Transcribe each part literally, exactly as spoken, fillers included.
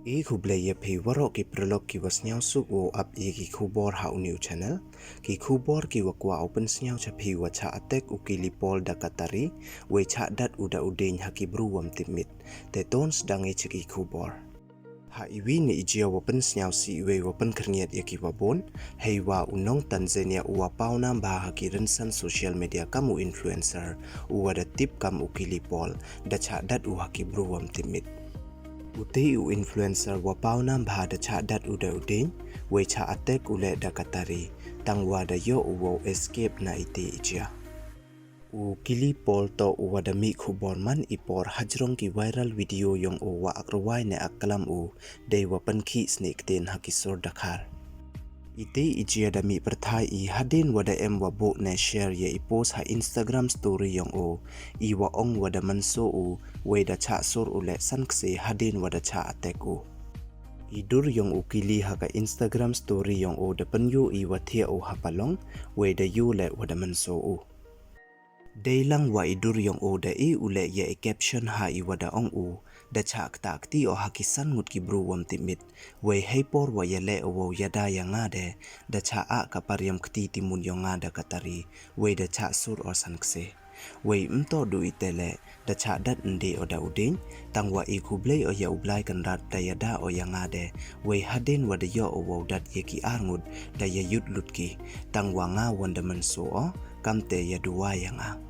E khublei ya phi waroh ki paralok ki wa sniawsuk wow ap ya ki khubor ha u new channel. Ki khubor ki wa kwah u pynsniaw cha phi wa chah attack u Kili Paul da Katari, wei chah dat u da u dieñ ha ki bru wam tipmit. Te ton sdang i cha ki khubor. Ha iwi ni i jia wa pynsniaw si iwi wa pynkhrniat ya ki wa bun, hei wa u nong Tanzania u wa paw nam bha ha ki rynsan social media kam u influencer, u wa da tip kam u Kili Paul, da chah dat u ha ki bru wam tipmit. U tei u influencer wa paw nam bha da chah dat u da u dieñ, wei chah attack u le da Katari, tang wa da yoh u wow escape na i tei i jia. U Kili Paul toh u wa da mih khubor man i por hajrong ki viral video yong u wa akrwai ne aklam u, dei wa pynkhih snieh ktien ha ki sur dakhar. I tei i jia da mih pyrthai i hadien wa da em wa buh ne share ya i post ha Instagram story yong u, i wa ong wa da mynsaw u, wei da chah sur u le san kse hadien wa da chah attack u. I dur yong u Kili ha ka Instagram story yong u da pynyoo i wa thiah u ha palong, wei da yoo le wa da mynsaw u. Dei lang wa i dur yong u da e u le ya i caption ha i wa da ong u, da chah ktah kti o ha ki san ngut ki bru wam tipmit, wei hei por wa ya le o wow yada ya nga de, da chah ah ka pariam kti timun yong nga da Katari, wei da chah sur o san kse. Wei mtoh du i te le, da chah dat nde o da u dieñ, tang wa i khublei o ya u Blai Kynrad da yada o ya nga de, wei hadien wa da yoh o wow dat ya ki ar ngut, da ya yut lut ki, tang wa nga wan da mynsaw o, kam te ya duwai ya nga.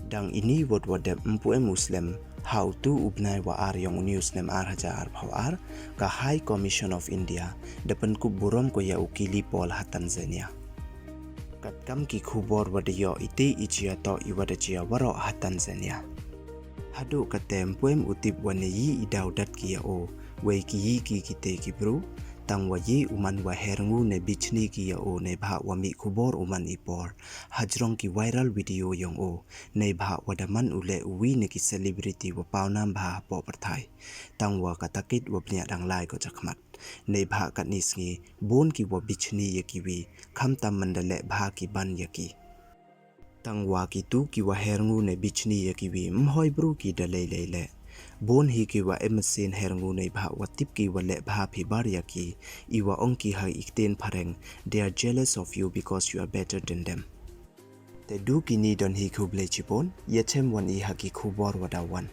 Dang ini wat wa dep ympu em u slem, ha u tu u bnai wa ar yong u ni u snem ar hajar arphaw ar, ka High Commission of India, da pynkup burom ko ya u Kili Paul ha Tanzania. Katkam ki khubor wa da yoh i tei i jia toh i wa da jia waroh ha Tanzania. Haduh kate ympu em u tip wa ne yi i daw dat ki ya o, wei ki yi ki ki tei ki bru, tang wa yi u man wa her ngu ne bichni ki ya o ne bha wa mih khubor u man i por, hajrong ki viral video yong o, ne bha wa da man u le u wi ne ki celebrity wa paw nam bha ha poh pyrthai. Tang wa ka takit wa bniah dang lai ko chakhmat. Neibhah katni sngi, bun ki wa bichni ya ki wi, khamtam man da leh bha ki ban ya ki. Tang wa ki tu ki wa her ngu ne bichni ya ki wi, mhoi bru ki da lei lei leh. Bun hi ki wa em sien her ngu neibhah wa tip ki wa leh bha phi bar ya ki, i wa ong ki ha i ktien phareng, they are jealous of you because you are better than them. Te du kini don hi khublei chibun, ya chem wan i ha ki khubor wa da wan.